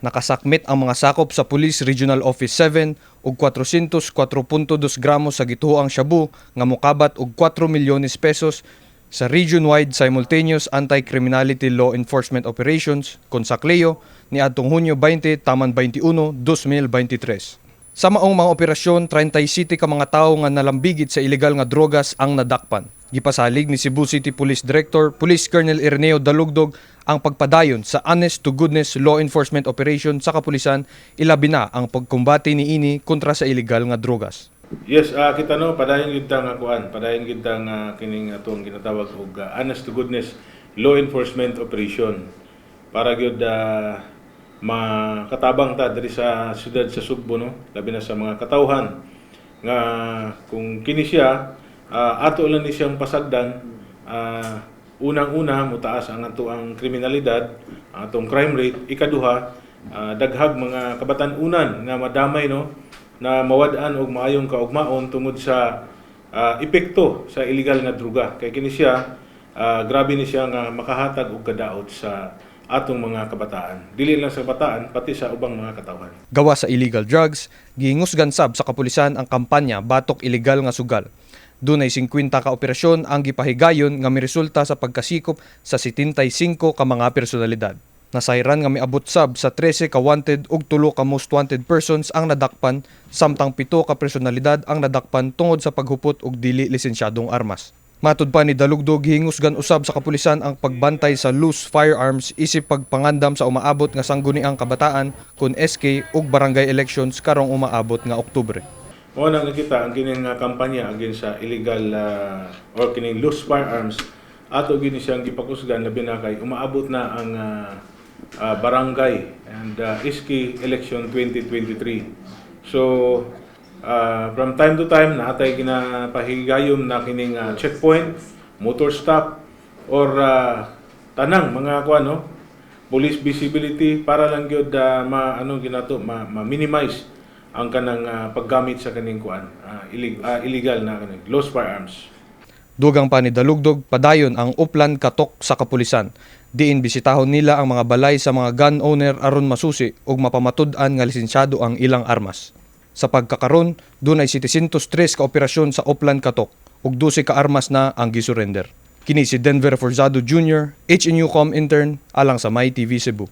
Nakasakmit ang mga sakop sa Police Regional Office 7 og 404.2 gramos sa gituoang shabu nga mokabat og 4 milyones pesos sa region-wide simultaneous anti-criminality law enforcement operations kon SACLEO niadtong Hunyo 20 taman 21, 2023. Sa maong mga operasyon, 37 ka mga tawo nga nalambigit sa ilegal nga drogas ang nadakpan. Gipasalig ni Cebu City Police Director, Police Colonel Ireneo Dalugdog, ang pagpadayon sa honest to goodness law enforcement operation sa kapulisan, ilabi na ang pagkumbate niini kontra sa ilegal nga drogas. Yes, kita no, padayon gid ta nga kuan, padayon gid ta nga kining atong ginatawag og honest to goodness law enforcement operation para gyud makatabang ta diri sa siyudad sa Sugbo, no, labi na sa mga katawhan nga kung kini siya ato lang ni siyang pasagdan, unang-una mutaas ang ato ang kriminalidad, ang atong crime rate. Ikaduha, daghag mga kabatan-unan nga madamay, no, na mawad-an og maayong kaugmaon tungod sa epekto sa illegal nga druga, kay kini siya grabe ni siya nga makahatag og kadaot sa atong mga kabataan, dili lang sa kabataan, pati sa ubang mga katawhan. Gawas sa illegal drugs, gihingusgan sab sa kapulisan ang kampanya batok ilegal nga sugal. Dunay 50 ka operasyon ang gipahigayon nga miresulta sa pagkasikop sa 75 ka mga personalidad. Nasayran nga miabot sab sa 13 ka wanted ug 3 ka most wanted persons ang nadakpan, samtang 7 ka personalidad ang nadakpan tungod sa paghupot og dili lisensyadong armas. Matud pa ni Dalugdog, gihingusgan usab sa kapulisan ang pagbantay sa loose firearms isip pagpangandam sa umaabot nga Sangguniang Kabataan kon SK ug barangay elections karong umaabot nga Oktubre. Mao na nakita ang kining nga kampanya against sa illegal or kining loose firearms, ato gini siyang gipakusgan, labi na kay umaabot na ang barangay and SK election 2023. So from time to time naatay ginapahigayon na kining checkpoint, motor stop or tanang mga kuan, no, police visibility para lang gyud ma ano ginato ma-minimize ang kanang paggamit sa kaning kuan illegal na kaning loose firearms. Dugang pa ni Dalugdog, padayon ang Oplan Katok sa kapulisan. Diin bisitahon nila ang mga balay sa mga gun owner aron masusi ug mapamatud-an nga lisensyado ang ilang armas. Sa pagkakaron, dunay 703 ka operasyon sa Oplan Katok ug 12 ka armas na ang gisurrender. Kini si Denver Forzado Jr., HNU.com intern, alang sa My TV Cebu.